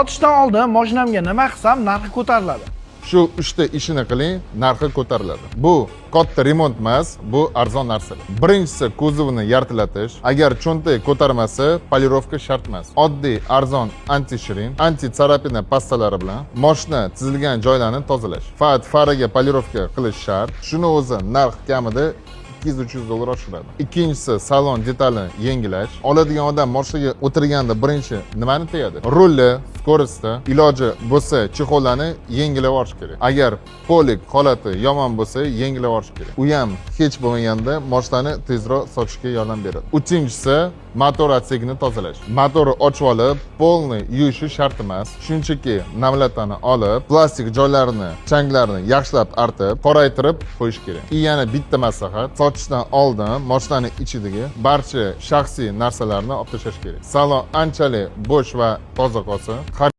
Sotishdan oldin mashinamga nima qilsam, narxi ko'tariladi? Shu uchta ishini qiling, narxi ko'tariladi. Bu katta remont emas, bu arzon narsalar. Birinchisi, kuzovni yartilatish. Agar cho'ntak ko'tarmasa, polirovka shart emas. Oddiy, arzon антиширин, антицарапина pastalari bilan moshina chizilgan joylarni tozalash. Faqat faraga polirovka qilish shart. Shuni o'zi narx kamida 200-300 dollar oshiradi. Ikkinchisi, salon detalini yengilash. Oladigan odam mashinaga o'tirganda birinchi nimani tegadi? Rulni, скорость da iloji bo'lsa, чехол larni yengilab yuborish kerak. Agar полик holati yomon bo'lsa, yengilab yuborish kerak. U ham hech bo'lmaganda mashinani tezroq sotishga yordam beradi. Uchinchisi, motor отсек ini tozalash. Motorni ochib olib, полный yuvishi shart emas. Shunchaki намлата ni olib, plastik joylarini, changlarni yaxshilab artib, qoraytirib qo'yish kerak. И yana bitta maslahat: sotishdan oldin mashinani ichidagi barcha shaxsiy narsalarni olib tashlash kerak. Salon anchalik bo'sh va toza qolsin.